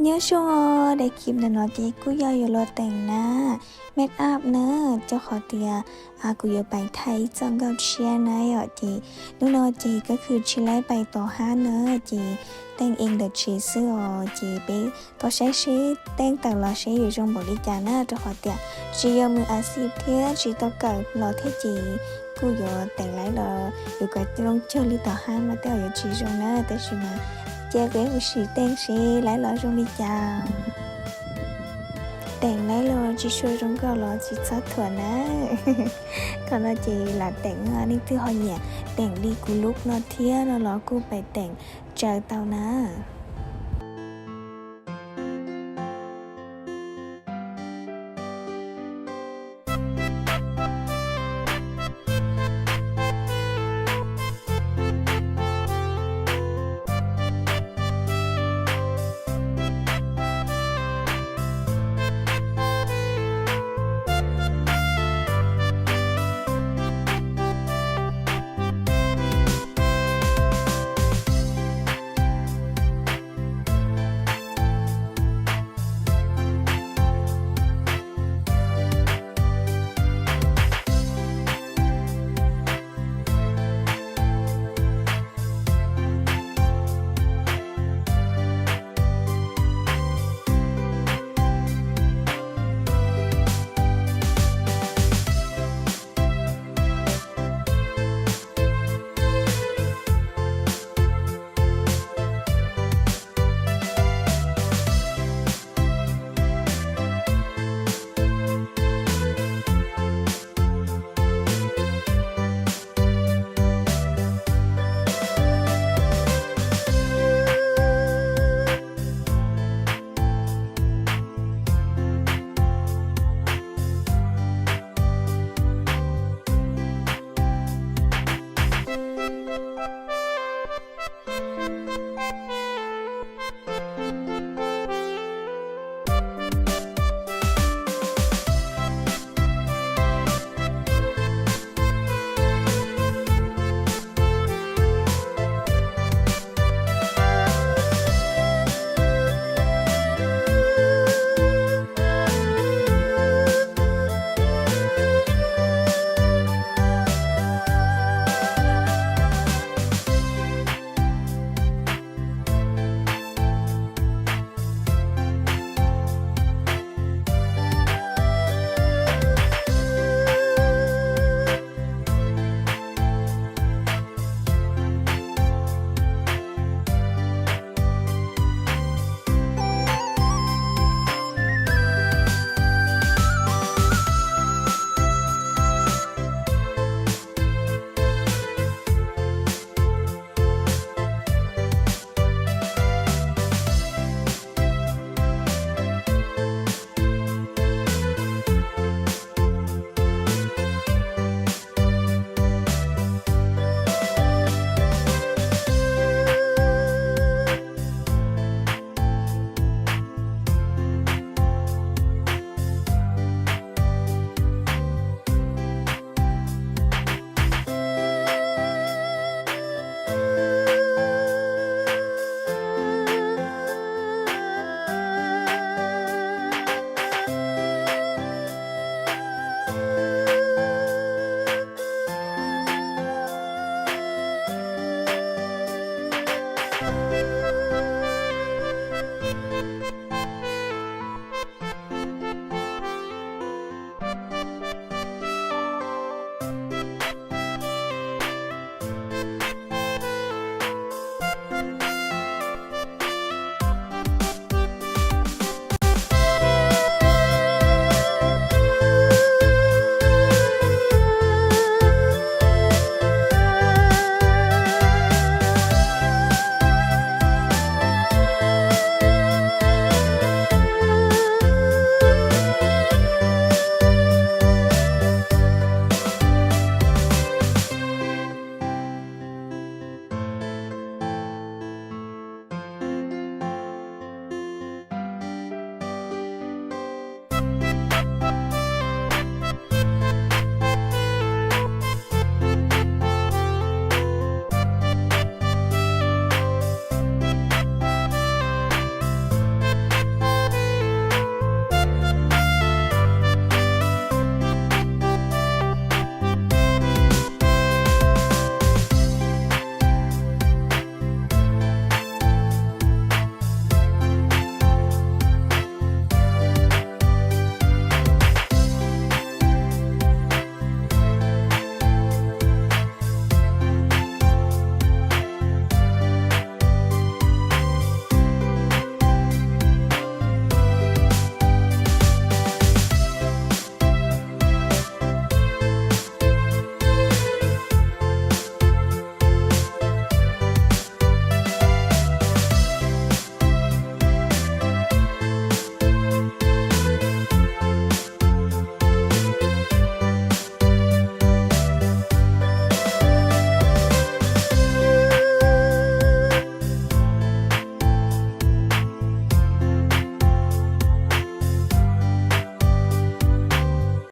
Nyob zoo, daim clip ntawm no ces kuj yog yuav los teem na, make up na, rau qhov tias kuv yuav pais thaij ib txoj nkauj tshiab na yom. Ces hnub no ces Kab Khw tsis laib pais tom hab na, ces teej ees ntawm tsev xwb os. Ces peb tau saib seb teej tawm los seb yuav zoo npaum li cas na, rau qhov tias tsis yog mus a xi thiab tsis tau kawm los thiab ces kuj yuav teem laib los yuav kom zoo cuag li tom hab mas tej zaum yuav tsis zoo na, tab sis mas cia peb mus sim teej seb laib los zoo li cas. Teem laib los tsis tshua zoo nkauj los tsis txhob thuam na. Qhov no ces lam teem, leej twg ho nyiam teem li kuv look no thiab no los kuj pais teem tsaws tau na.